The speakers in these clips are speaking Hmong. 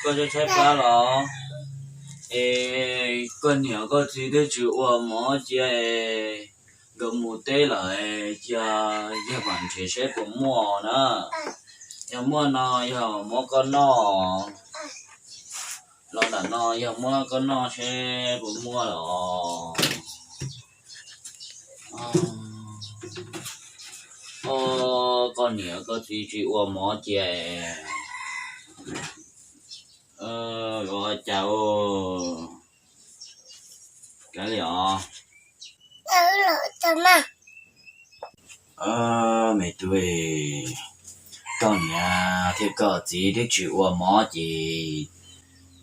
Koj tshaib plab los? Es koj niam koj txiv twb tsis ua mov cia es nkawd mus teb lawm, cia yawg mam nrhiav seb puas muaj na. Yog muaj no yog muab koj noj. Los nram no yog muab koj noj seb puas muaj los. Koj niam koj txiv tsis ua mov cia. Ua cas? Kav liam os. Me tub, koj niam thiab koj txiv twb tsis ua mov ces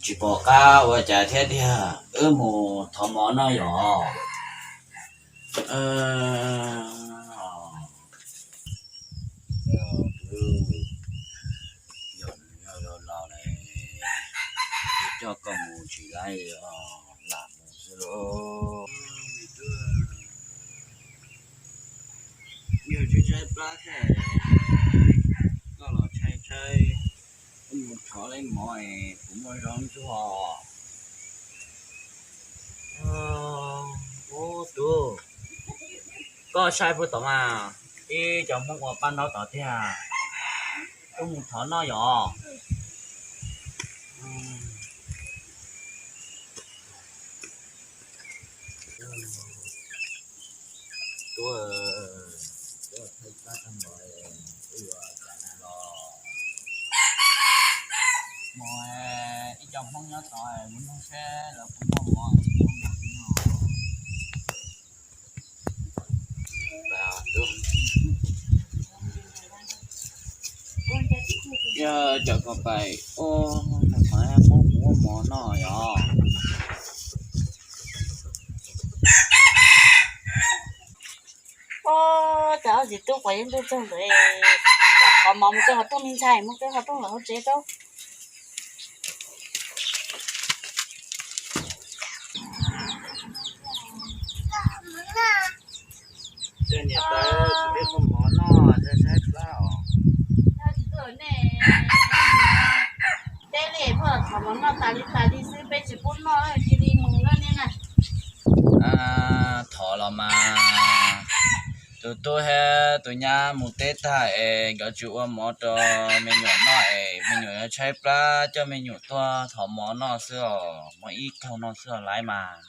tsis pom qab ua cas thiab tiag, wb mus thov mov noj yom. Yog nws yog laus laus lawm, coj koj mus tsis laib, lam mus xwb lauj. Yog tshaib tshaib plab thiab, koj los tshaib tshaib, wb mus thov leb mov es puas muaj zoo ntsuag. Ub tub, koj saib puag tom mas, ib co Hmoob ua paj ntaub tod tiag, wb mus thov noj yom. Tub, thaij plab tag nrho, wb yuav cas los mus, ib co Hmoob nyob tod mus nug seb lawv puas muaj mov, muaj mov noj. Yog cov ko pais, mus thov Hmoob puas muaj mov noj yom. Ub, cas ob txiv tub quav yeeb ntuj txog ntawd, tsam qhov mov mus twb ho rooj me ntxhais, mus twb ho rooj lawm hauv tsev tau. Niam tais, kuv peb muaj mov noj, saib saib plab os. Teb li, muaj thov mov noj tas li tas li xwb, peb tsis pub noj cia li mus na. Thov los mas, tus tub thiab tus nyab mus teb tag es nkawd tsis ua mov rau me nyuam noj es me nyuam yuav tshaib plab, coj me nyuam tuaj thov mov noj xwb os, muaj ib kaug noj xwb os laiv mas.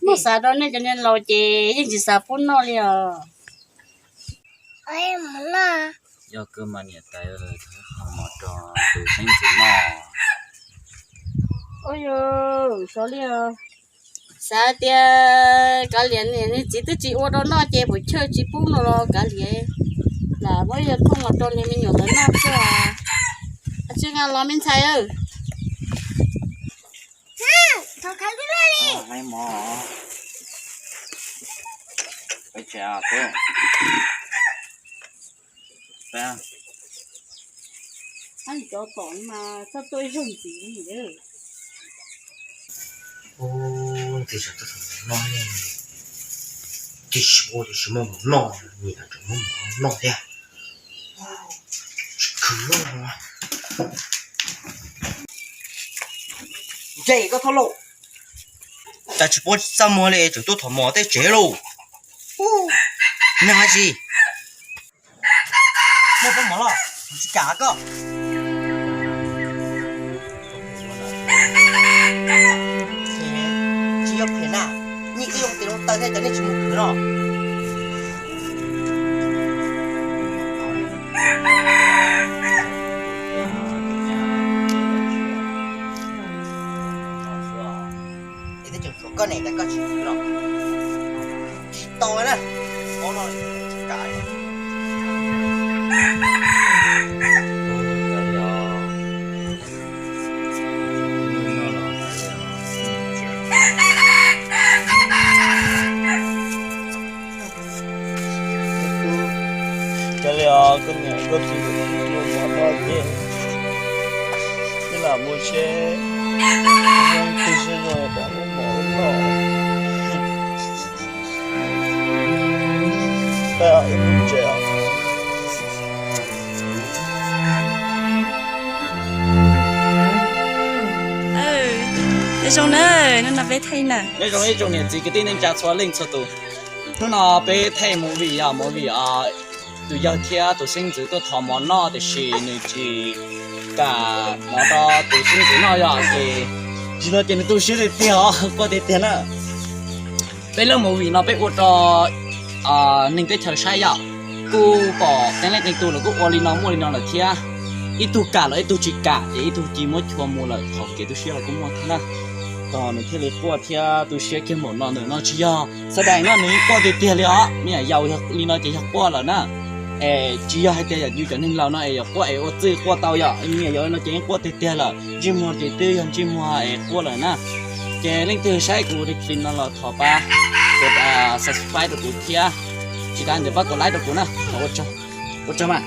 Muab xav rau nej cov niam laus ces yeej tsis xav pub noj li os. Yog kawg mas niam tais, thov mov rau tus xeeb ntxwv noj. Ua yog xav li os. Xav tias kav liam, niam txiv twb tsis ua rau noj ces puas chawj tsis pub no los kav liam, lam muab yog thooj los rau niag me nyuam ntawd noj xwb. Tsis nqa los me ntxhais. Cov tom mas txhob tuaj ib zaug ntxiv li. Ub, tig sab tuaj thaum no, tig sib ua tig sib muab mov noj, nyiam tseem muab mov noj thiab. Tsis khwv. Ntshe koj thauj lauj, cas tsis paub txaj muag li tseem tuaj thov mov tej tsev lauj. Nag hais tsis muaj pob mov los tsis kam koj. Tsis yog phem na, nyiaj twb zoo tes zoo taw thiab cas nej tsis mus khwv no. Es twb tseem tshuav koj ne, cas koj tsis khwv no? Tsis tau na, paub no tsis kam li. Kav liam os, koj niam koj txiv yuav mov noj ces nej lam mus seb twg siab zoo rau muab mov noj. Peb ib mus tsev os. Hnub no peb thaij na. Nyob zoo ib tsoom niam txiv kwv tij neej tsa txhua leej txhua tus. Hnub no peb thaij movie yog movie tus yawg thiab tus xeeb ntxwv tuaj thov mov noj tiam sis nws tsis kam mov rau tus xeeb ntxwv noj yog ces, tsis no ces nws tu siab tiag tiag os, quaj tiag tiag na. Peb lub movie no peb ua rau neeg teb chaws saib yom, kuj pom qee leej qee tus lawv kuj ua li no muaj li no lawm thiab. Ib tug kam los ib tug tsis kam ces ib tug cia muab chua mus lawm, qhov kev tu siab los kuj muaj thiab na. Tos nws thiaj li quaj thiab tu siab kiag npaum no, ntawm no tsis yog xav daim no, nws yeej quaj tiag tiag li os. Me nyuam yaus li no ces yog quaj lawm na. Es tsis yog hais tias yog yus cov neeg laus no es yog quaj es ua txij quaj tau yom, me nyuam yaus li no ces yeej quaj tiag tiag lawm, ntsej muag ces twb yog ntsej muag es quaj lawm na. Ces leej twg saib kuv clip no los thov pab subscribe rau kuv thiab, tsis tas ntawd pab kuv like rau kuv na. Ua tsaug mas.